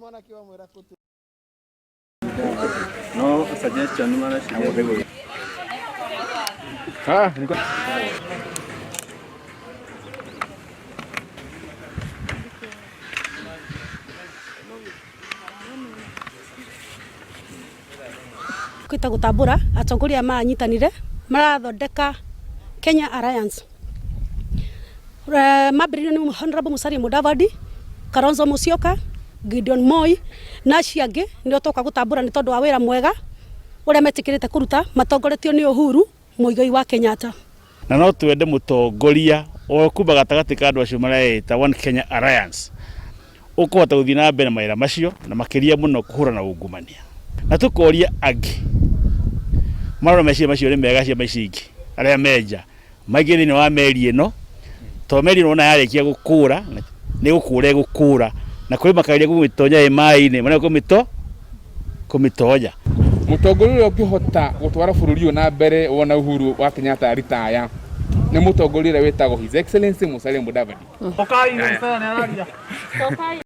No suggestion mareciria. Kwita gutambura atongoria maranyitanire marathondeka Kenya Alliance. Mambĩrĩirio nĩ Honorable Musalia Mudavadi, Kalonzo Musyoka, Gideon Moi na acio angĩ nĩo twoka gũtambũra nĩ tondũ wa wĩra mwega ũrĩa metĩkĩrĩte kũruta matongoretio nĩ Uhuru Muigai wa Kenyatta. Na no twende mũtongoria o kuma gatagatĩ ka andũ acio mareĩta One Kenya Alliance ũkũhota gũthiĩ na mbere mawĩra macio na makĩria mũno kũhũrana ungumania, na tũkoria angĩ marona meciria macio nĩ mega ciama ici ingĩ arĩa menja maingĩ thĩinĩ wa meri ĩno, tondũ meri ĩno ona yarĩkia gũkũra nĩ gũkũra ĩgũkũra, na kũrĩ makageria kũmĩtonya ĩ maĩ-inĩ marĩa kũmĩtonya. Mũtongoria ũrĩa ũngĩhota gũtwara bũrũri ũyũ na mbere wona Uhuru wa Kenyatta ritaya nĩ mũtongoria ũrĩa wĩtagwo His Excellency Musalia Mudavadi.